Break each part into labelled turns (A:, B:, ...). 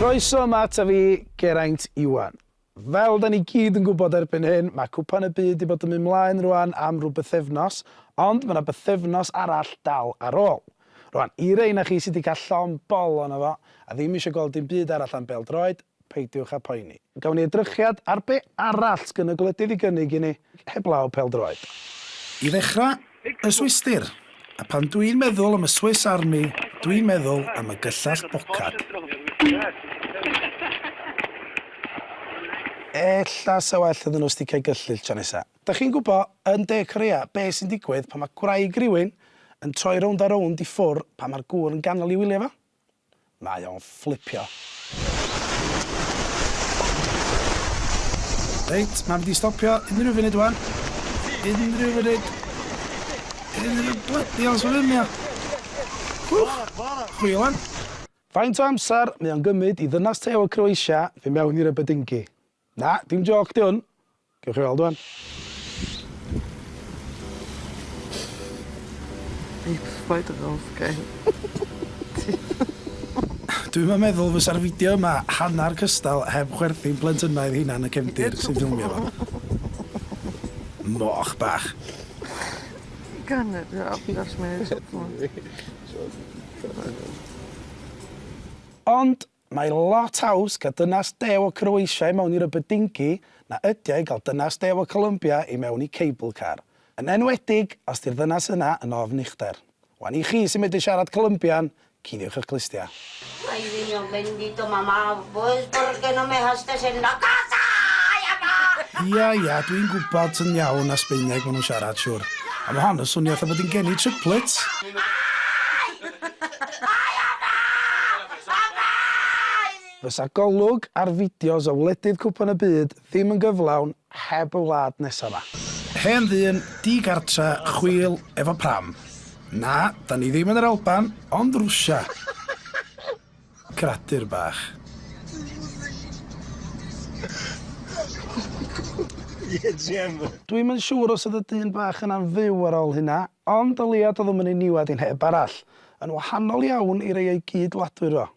A: Croeso yma ata fi, Geraint Iwan. Fel da ni gyd yn gwybod erbyn hyn, mae Cwpan y Byd 'di bod yn mynd mlaen rwan am rhyw bythefnos, ond mae 'na bythefnos arall dal ar ôl. Rwan, i rei 'na chi sydd 'di cael llond bol ohono fo, a ddim eisiau gweld dim byd arall am bêl-droed, peidiwch â poeni. Gawn ni edrychiad ar be arall sgyn y gwledydd i gynnig i ni, heblaw pêl-droed. I ddechrau, y Swistir. A pan dwi'n meddwl am y Swiss Army, dwi'n meddwl am y gyllell bocad. Ella 'sa well iddyn nhw sticio i gyllyll tro nesa. Dach chi'n gwbo, yn De Corea, be sy'n digwydd pan ma' gwraig rywun yn troi rownd a rownd i ffwr' pan ma'r gŵr yn ganol 'i wylia fo? Mae o'n fflipio. Reit, mae'n mynd i stopio unrhyw funud wan. Unrhyw funud. Unrhyw blydi os mae'n mynd. Wch, chwil wan. Faint o amser mae o'n gymryd i ddynas tew o Croatia fynd mewn i'r Ybydingi? Na, dim jôc 'di hwn. Gewch chi weld ŵan. Dwi'm yn meddwl fysa'r fideo yma hannar cystal heb chwerthin plentynnaidd hunan y cefndir sy'n ffilmio fo. Moch bach. Ond Mae lot haws cael dynas dew o Croatia i mewn i rubber dinghy na ydi o i gael dynas dew o Colombia i mewn i cable car. Yn enwedig os di'r ddynas yna yn ofn uchder. Wan i chi sy'n medru siarad Colombian, cuddiwch eich clustia.
B: Ay Dios bendito mamá pues porque no me dejaste en la casa ay amá.
A: Ia ia, dwi'n gwybod yn iawn na Sbaeneg ma nhw'n siarad siwr. Ond ma hon yn swnio fatha bod hi'n geni triplets. Fysa golwg ar fideos o wledydd Cwpan y Byd ddim yn gyflawn heb y wlad nesa 'ma. Hen ddyn, di-gartra, chwil, efo pram. Na, 'dan ni ddim yn yr Alban, ond Rwsia. Cradur bach. Dwi'm yn siŵr os oedd y dyn bach yna'n fyw ar ôl hynna, ond o leia doedd o'm yn ei niwed i neb arall. Yn wahanol iawn i rei o'i gyd-wladwyr o.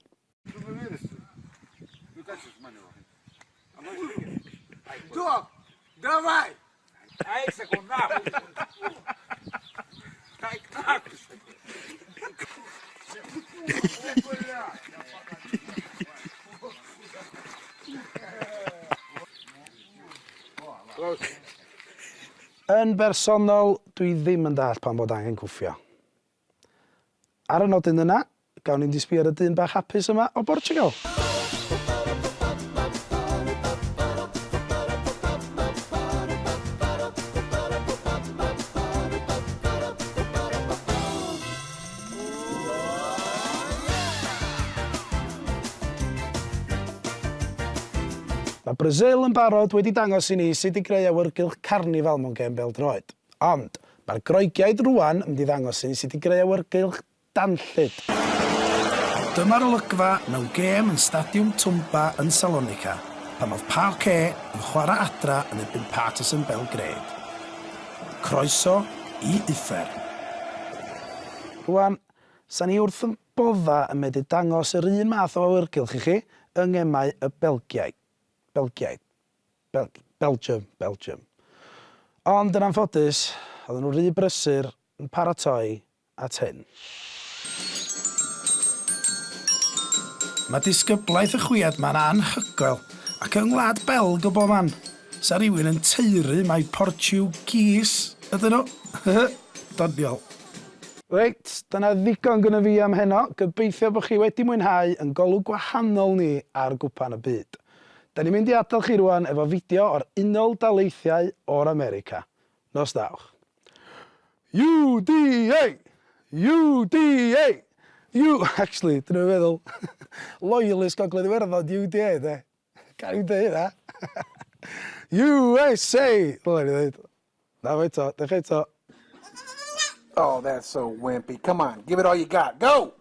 A: Yn bersonol, dwi ddim yn dallt pam bod angen cwffio. Ar y nodyn yna, gawn ni mynd i sbio ar y dyn bach hapus yma o Bortiwgal. Mae Brasil yn barod wedi dangos i ni sut i greu awyrgylch carnifal mewn gêm bêl-droed. Ond, mae'r Groegiaid rŵan yn mynd i ddangos i ni sut i greu awyrgylch danllyd. Dyma'r olygfa mewn gêm yn Stadiwm Toumba yn Salonika, pan oedd PAOK yn chwarae adra yn erbyn Partizan Belgrade. Croeso i uffern. Rŵan, 'sa ni wrth 'yn bodda yn medru dangos yr un math o awyrgylch i chi yng ngemau y Belgiaid. Belgiaid. Bel- Belgium. Belgium. Ond yn anffodus, oedden nhw rhy brysur yn paratoi at hyn. Mae disgyblaeth y chwiad 'ma'n anhygoel, ac yng Ngwlad Belg o bob man, 'sa rywun yn taeru mai Portiwgîs ydyn nhw. Doniol. Reit, dyna ddigon gynna fi am heno. Gobeithio bod chi wedi mwynhau yn golwg gwahanol ni ar Gwpan y Byd. Da ni'n mynd i adael chi rwan efo fideo o'r Unol Daleithiau o'r America. Nos dawch. UDA! UDA! U... Actually, dyn nhw'n feddwl Loyalist Gogledd Iwerddon 'di UDA de. Gawn ni'm deud hynna. USA! Ddylen ni ddeud. Na fo eto, dechrau eto.
C: Oh, that's so wimpy. Come on, give it all you got. Go!